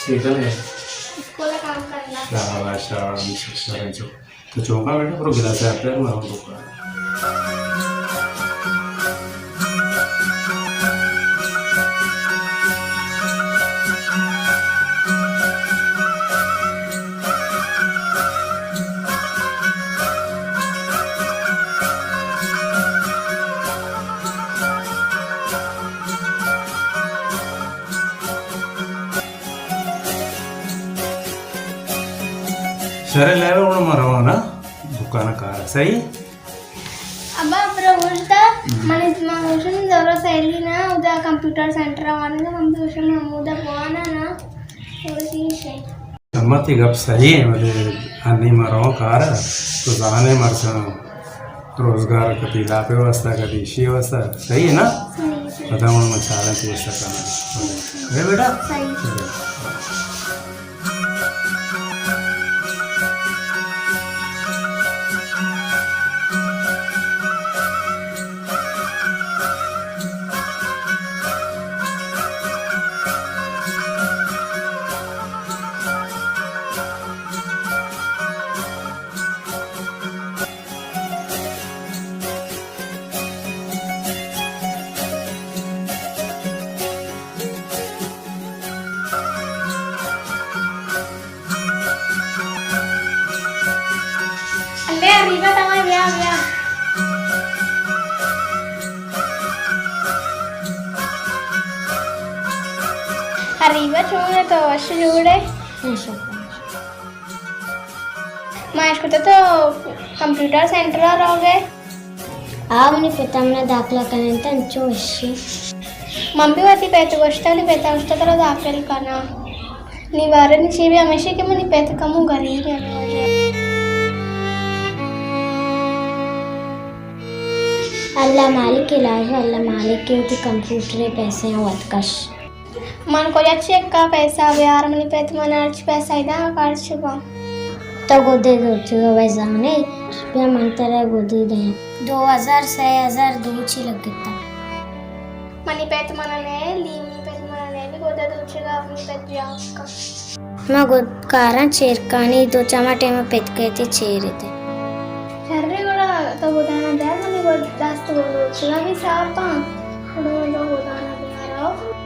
اسکول ءَ کام کنگ ءَ۔ شاباش، شاباش، شاباش۔ تو چونکا بیٹا، برو گلاس ءَ آپ ءَ، من دکان۔ شریں لیب ءَ گڑا ما رواں نا دکان ءَ کار ءَ، صحیح؟ ابا، برو گوشتا، ہم۔ من، من گوشن زورا سہیلی نا، ادا کمپیوٹر سینٹر ءَ وانگا، من بھی گوشن ہمودا بوانا نا، تو چیز ہے۔ اما تئی گپ صحیح ہے، بلے ہنی ما رواں کار ءَ، تو زانے مرچاں روزگار کدی لاپے واسطہ، کدی ایشی واسطہ، صحیح ہے نا؟ صحیح، صحیح۔ پدا ہوں من چاراں چی واسطہ کناں۔ اے بیٹا؟ صحیح۔ چلو۔ اللہ، اریبہ تمام، بیا، بیا۔ اریبہ چون ہے، تو وش جوڑ ہے؟ ما اشکتا تو کمپیوٹر سینٹر ءَ روگ ئے؟ آ، منی پت ءَ منا داخلہ کنینت، انچو اشی۔ من بھی وتی پت ءَ گوشتا، نی پت ءَ گوشتا ترا داخل کناں۔ نی بارے نی چی بھی ہمیشی کہ منی پت کمو غریب ہے۔ اللہ مالک علاج، اللہ مالک کے وتی کمپیوٹر پیسے ہیں وت کش۔ من کجا چکا پیسہ بیار، منی پت من ہرچ پیسہ ادا خرچ باں۔ تو گدے دوچگا وے زانے، بیا من ترا گدے دیں۔ دو ہزار، سے ہزار دوچی لگتا۔ منی پت من نے لی، منی پت من نے لی، گدے دوچگا منی پت بیا کا۔ ما گد کاراں چیرکانی، تو چما ٹیما پت کئیت چیر ات۔ شرے گڑا تو گدانا بیار، منی گد دست گد دوچگا بھی صاف باں، گڑا تو گدانا بیار۔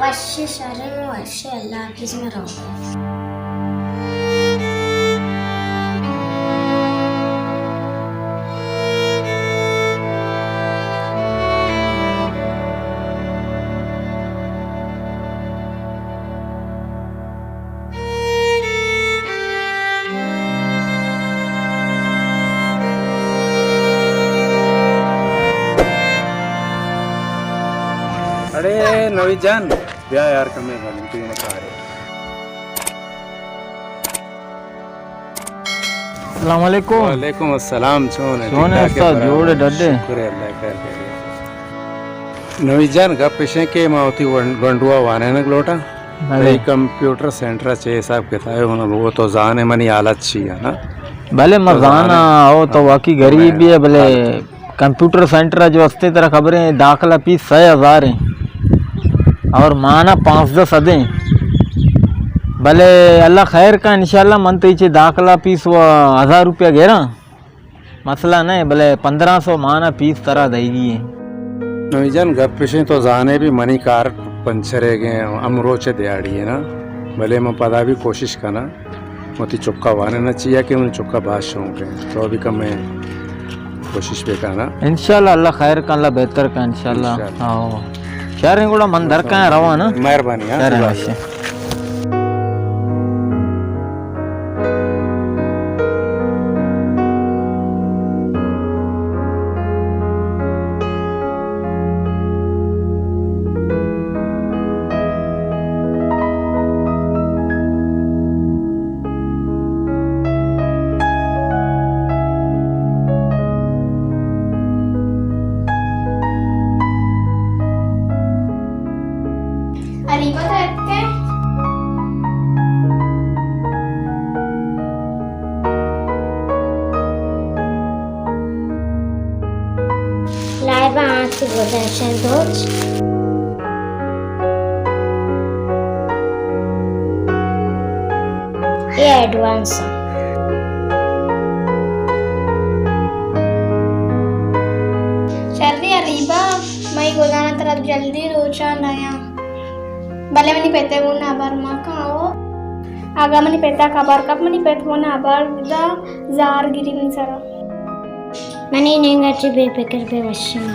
وش شرے، وش اللہ حافظ، من رو۔ اڑے نوید جان، بیا یار، کمے بلے تو مت آ رہے۔ السلام علیکم۔ وعلیکم السلام، چون ئے؟ چون ئے استاد؟ جوڑ ئے، ڈڈ ئے؟ شکر ہے اللہ، خیر خیریت۔ نوید جان، گپ اش انت کہ ما وتی ون-، گونڈوا وانینگ لوٹاں۔ بلے۔ تئی کمپیوٹر سینٹر ءَ چے حساب کتاب ہے، انہوں وہ تو زان ئے منی حالت چی ہے نا؟ بلے، ما تو زان ئے۔ زاناں، او تو واقعی غریب بھی ہے، بلے حالت۔ کمپیوٹر سینٹر ءَ جو ہستے ترا خبریں داخلہ فیس سئے ہزار ہیں اور مانا پانزدہ سد ہیں۔ بلے اللہ خیر کا، انشاءاللہ من تئی چے داخلہ فیس و ہزار روپیہ گیراں۔ مسئلہ نہ، بلے پندرہ سو مانا پیس ترا دئیگی ہے۔ نوی جان، گپ اش انت، تو زانے بھی منی کار پنچر ہے گئے، ہم روچ دیہاڑی ہے نا، بلے من پدا بھی کوشش کناں، وتی چکا وانے نہ چیا کہ من چکا باز شوق ہے، تو بھی کم ہے کوشش بہ کنا۔ انشاءاللہ اللہ خیر کن، اللہ بہتر کن انشاءاللہ۔ انشاءاللہ۔ ہاں۔ شریں گڑا من در کاں رواں نا۔ مہربانی، ہاں، شریں، خدا حافظ۔ اریبہ تو اتکے؟ لائبہ آنچ گوزنشن دوچ۔ اے ایڈوانس اِنت۔ شریں علی با، مئی گدانا ترا جلدی روچان نیاں۔ بلے منی پت ءَ گوں ہبر مکن او۔ اگاں منی پت ءَ خبر کپت، منی پت گوں ہبر دات، زہر گری منی سرا۔ منی نیمگ ءَ چہ بے فکر بے، وشیں۔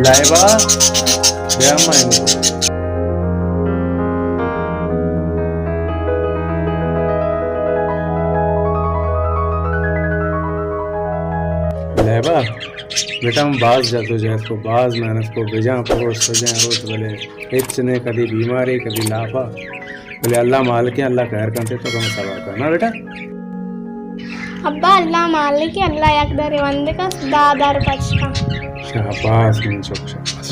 لائبہ، بیا ماں اینو۔ لائبہ، بیٹا من باز جدوجہد کو، باز محنت کو، بجاں پروش، بجاں روچ، بلے ہچ نہ، کدی بیماری، کدی لاپا۔ بلے اللہ مالک اِنت، اللہ خیر کنت، تو کم صبر کن نا بیٹا۔ ابا، اللہ مالک اِنت، اللہ یک دری وندے کنت، دہ در پچ کنت۔ شاباش من چک، شاباش۔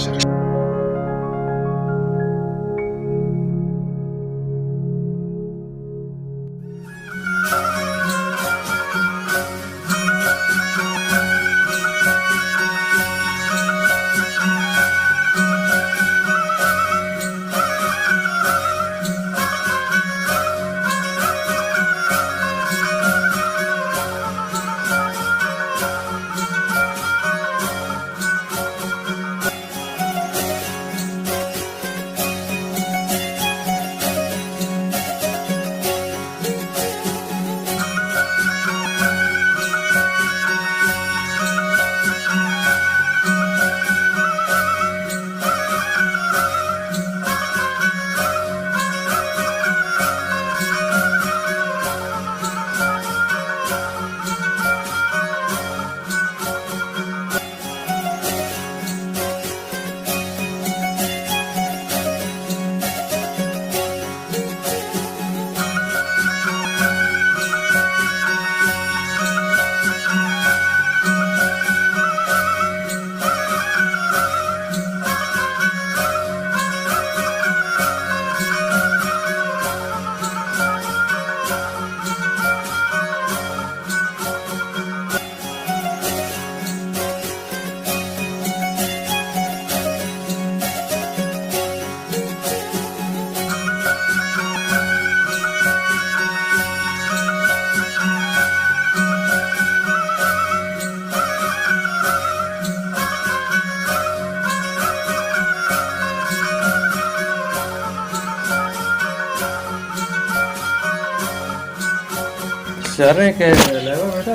شریں کہ لیوا بیٹا،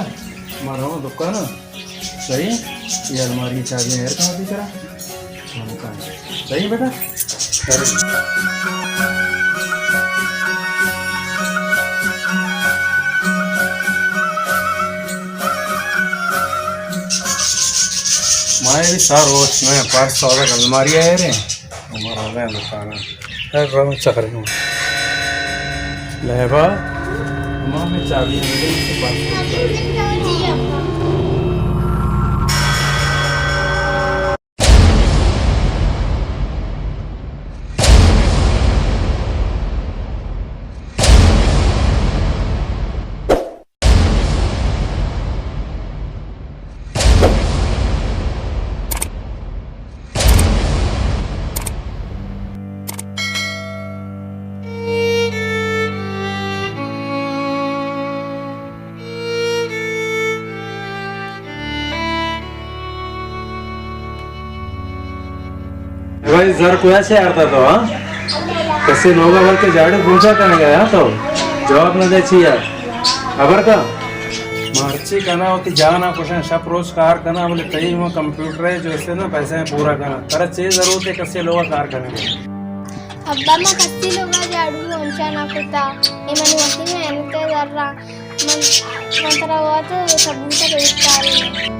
ما رواں دکان ءَ۔ صحیح؟ یہ الماری چابی ایر کہاں دی کرا؟ صحیح بیٹا؟ مائے بھی سار روچ میں پاس سودا الماری آئے رہے۔ ہمارا گئے دکان۔ ہر رنگ چکر ہوں۔ لیبا، ہمارا میں چابی ملے، اس کے پاس۔ بھائی، زر کویا سے آرتا تو، ہاں؟ کسے لوگا بلکہ جاڑے پوچھا کرنے گیا، ہاں؟ تو جواب نہ دے چی یار۔ خبر کا؟ مرچی کنا ہوتی جانا کشن، شپ روز کار کنا، بولے تئی وہ کمپیوٹر ہے جو اسے نا پیسے پورا کنا۔ ترا چے ضرورت ہے کسے لوگا کار کرنے گیا؟ ابا، ما کسی لوگا جاڑو پونچا نہ کتا۔ اے منی وتی محنت ءِ زر ءَ۔ من، من ترا وت ثبوت ءَ پیش دارین۔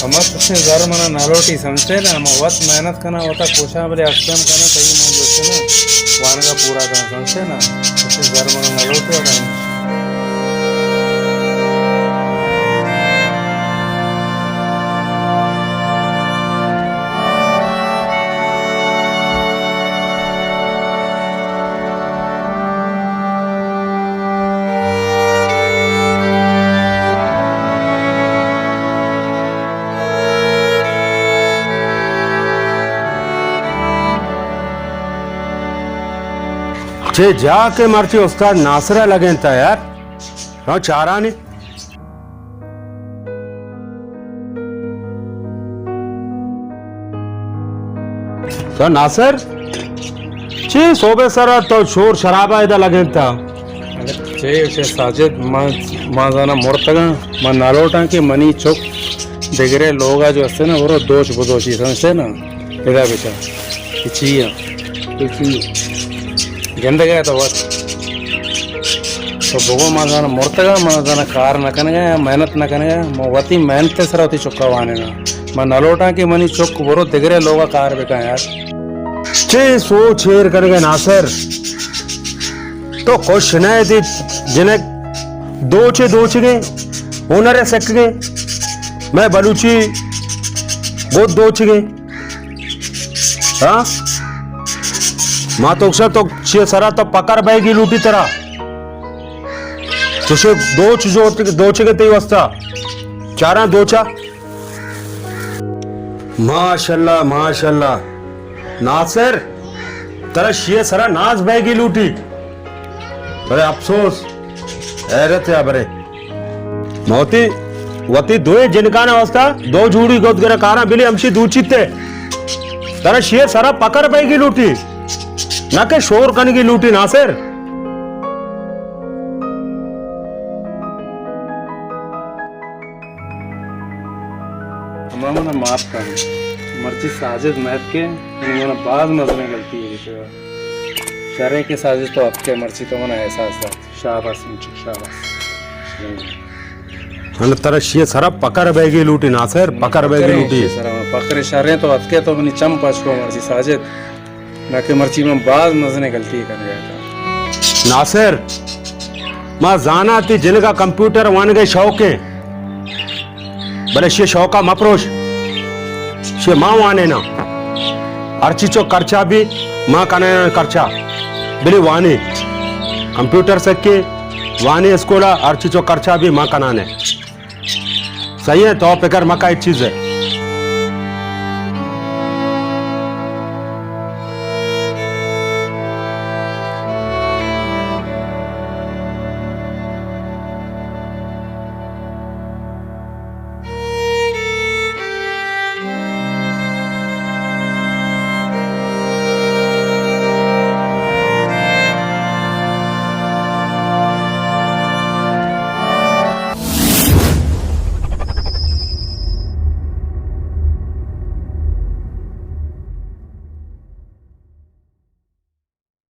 ہما کسے زر منا نہ لوٹی، سمجھتے نا؟ ہما وت محنت کنا، وتا کوشاں، بلے اکسم کنا، تئی من گوشتے نا، وانگا پورا کنا، سمجھتے نا؟ کسے زر منا نہ لوٹی، وتا چے جا کہ مرچی استاد ناصر ءَ لگینتا یار۔ ہاں، چارانی۔ تو ناصر، چی صوبے سرا تو شور شرابا ادا لگینتا؟ چے، چے ساجد، ما، ما زانا مرتگاں، ما نالوٹاں کہ منی چک دگرے لوگا جو استے نا، برو دوچ بدوچی، سمجھتے نا؟ ادا بچا، کہ چی ہے؟ گندگ ءَ تو وت۔ تو بگو، ما زاناں مرتگاں، ما زاناں کار نہ کنگا، محنت نہ کنگا، ما وتی محنت ءِ سرا وتی چکا وانیناں۔ ما نہ لوٹاں کہ منی چک برو دگرے لوگا کار بکن یار۔ چے سوچ ایر کنگے ناصر؟ تو خوش نہ ئے تئی جنک دوچے دوچگیں، ہنر ءَ سکگیں۔ مئے بلوچی گد دوچگیں۔ ہاں؟ ما تو گشاں تو چی سرا تو پکر بئیگی لوٹی ترا۔ چوشے دوچ جو دوچگے تئی واسطہ۔ چاراں دوچا۔ ماشاءاللہ، ماشاءاللہ۔ ناصر، ترا شی سرا ناز بئیگی لوٹی۔ بلے افسوس، حیرت یا برے۔ موتی، وتی دوئیں جنکانا واسطہ دو جوڑی گد گرا کاراں، بلی ہمشی دوچیتے۔ ترا شی سرا پکر بئیگی لوٹی، نہ کہ شور کنگی لوٹی ناصر۔ ہما منا معاف کن۔ مرچی ساجد مہت کے، یعنی منا باز مزنیں غلطی ہے۔ شریں کہ ساجد تو اتکے، مرچی تو منا احساس دات۔ شاباش انچو، شاباش۔ من ترا شی سرا پکر بئیگی لوٹی ناصر، پکر بئیگی لوٹی۔ شی سرا من پکر شریں تو اتکے تو منی چم پچ کو مرچی ساجد، نہ کہ مرچی من باز مزنیں غلطی کنگا اتاں۔ ناصر، ما زاناں تئی جنگا کمپیوٹر وانگے شوق ایں۔ بلے شی شوقا مپروش، شی ما وانیناں۔ ہرچی چو خرچہ بی ما کنیناں خرچہ۔ بلی وانی، کمپیوٹر سکے، وانی اسکولا، ہرچی چو خرچہ بی ما کنانے۔ صحیح ہے، تو فکر مکا ہچ چیز ہے۔